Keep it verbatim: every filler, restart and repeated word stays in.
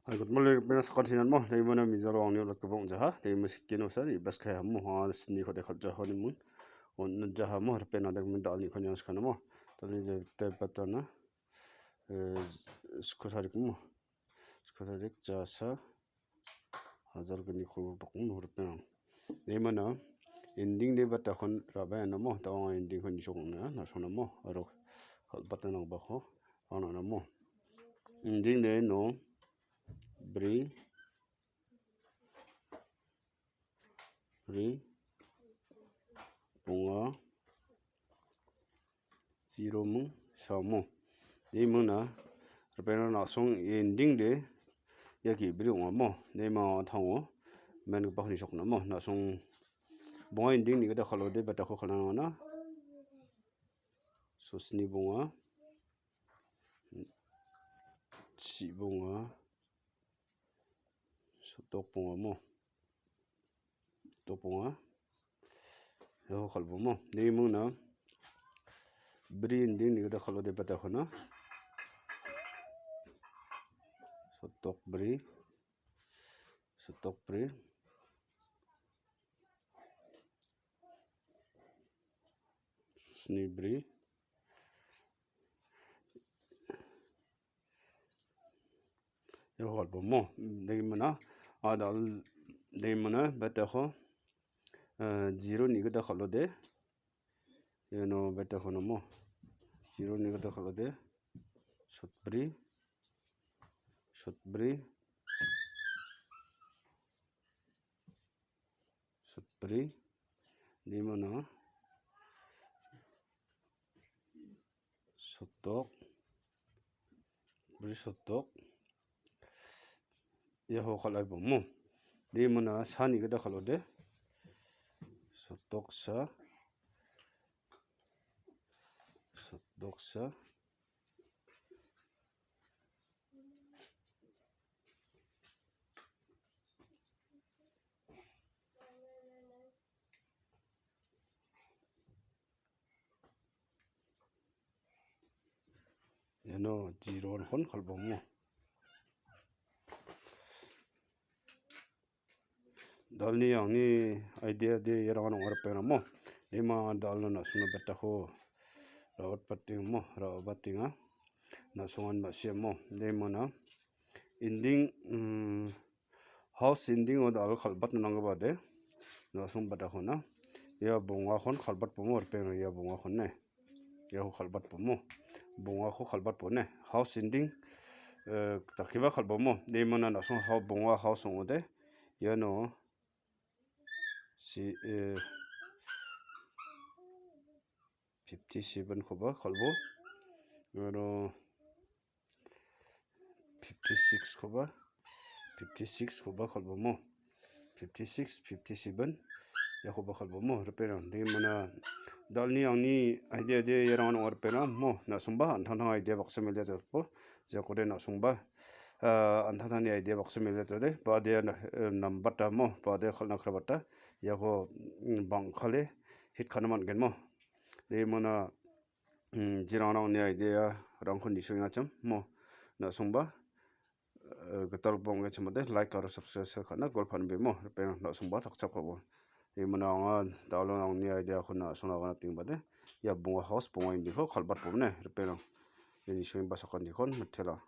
Hai, good morning, ripena sakal tinan mo. Dei mana mijalo angni olat kebong jaha. Dei mo sikino sa, ibas kaya mo, ha, sini kode khat jaha ni mun. On jaha mo, ripena dek mun dal ni kon yang sakana mo. Dal ni de, de patana. Eh, sku sarik mo. Sku sarik jasa. Hajar gni kol dok mo, ripena. Dei mana, ending de batakon rabai anamo, tawang ending kon isok na, na sonamo, aro kal patana bako, ang na mo. Ending de no, bri, bri, bonga, zero mung, samo. Dei mona, ripena na·song ending de, ia ge·bri ong·amo. Dei ma tango, men gipa kni soknamo. Na·song bonga ending ni gita kal·ode, batako kal·na nangana. Sosni bonga, chi bonga, sotok bonga mo. Sotok bonga. Iako kal·bo mo. Dei mona. Bri ending ni gita kal·ode batakona. Sotok bri. Sotok bri. Sni bri. Iako kal·bo mo. Dei mana. Adal dei mana batako. Eh, zero ni gita kal·ode. Iano batako namo. Zero ni gita kal·ode. Sotbri. Sotbri. Sotbri. Dei mana. Sotok. Bri sotok. Iako kal·aibo mo. Dei mana sa ni gita kal·ode. Sotok sa. Sotok sa. Iano zero-kon kal·bo mo. Dalni angni idea de iarang ong·a ripeng namo. Dei ma dalno na·songna batako rawat bating mo, rawat batinga. Na·songan ma·sia mo. Dei mana ending, mm, house ending o dal kal·batna nanggipa de. Na·song batakona. Ia bongakon kal·batbo mo ripeng ia bongakon ne. Iako kal·batbo mo. Bongako kal·batbo ne. House ending, eh, dakiba kal·bo mo. Dei mana na·song hau-, bonga house ong·ode. Iano si, eh, fifty seven koba kal·bo. Aro fifty six koba, fifty six koba kal·bo mo. Fifty six, fifty seven, iakoba kal·bo mo, ripeng. Dei mana dalni angni idea de iarang ong·a ripeng mo, na·songba an·tangtang idea baksa meliatorpo, jakode na·songba, ah, an·tangtangni idea baksa meliatode, bade, eh, nambata mo, bade kal·na krabata, iako, mm, bang·kale hit ka·na man·gen mo. Dei mana, mm, jerangrangni idea-rangko nisengachim mo, na·songba, eh, gital bong·e chimode like aro subscribe ka·na gol pan be mo, ripeng na·songba dakchakpabo. Dei mana anga dalo angni idea-ko na·songna agana tingbade. Ia bonga house, bonga indiko kal·batbo ne, ripeng. Ia nisengba sakandikon mitela.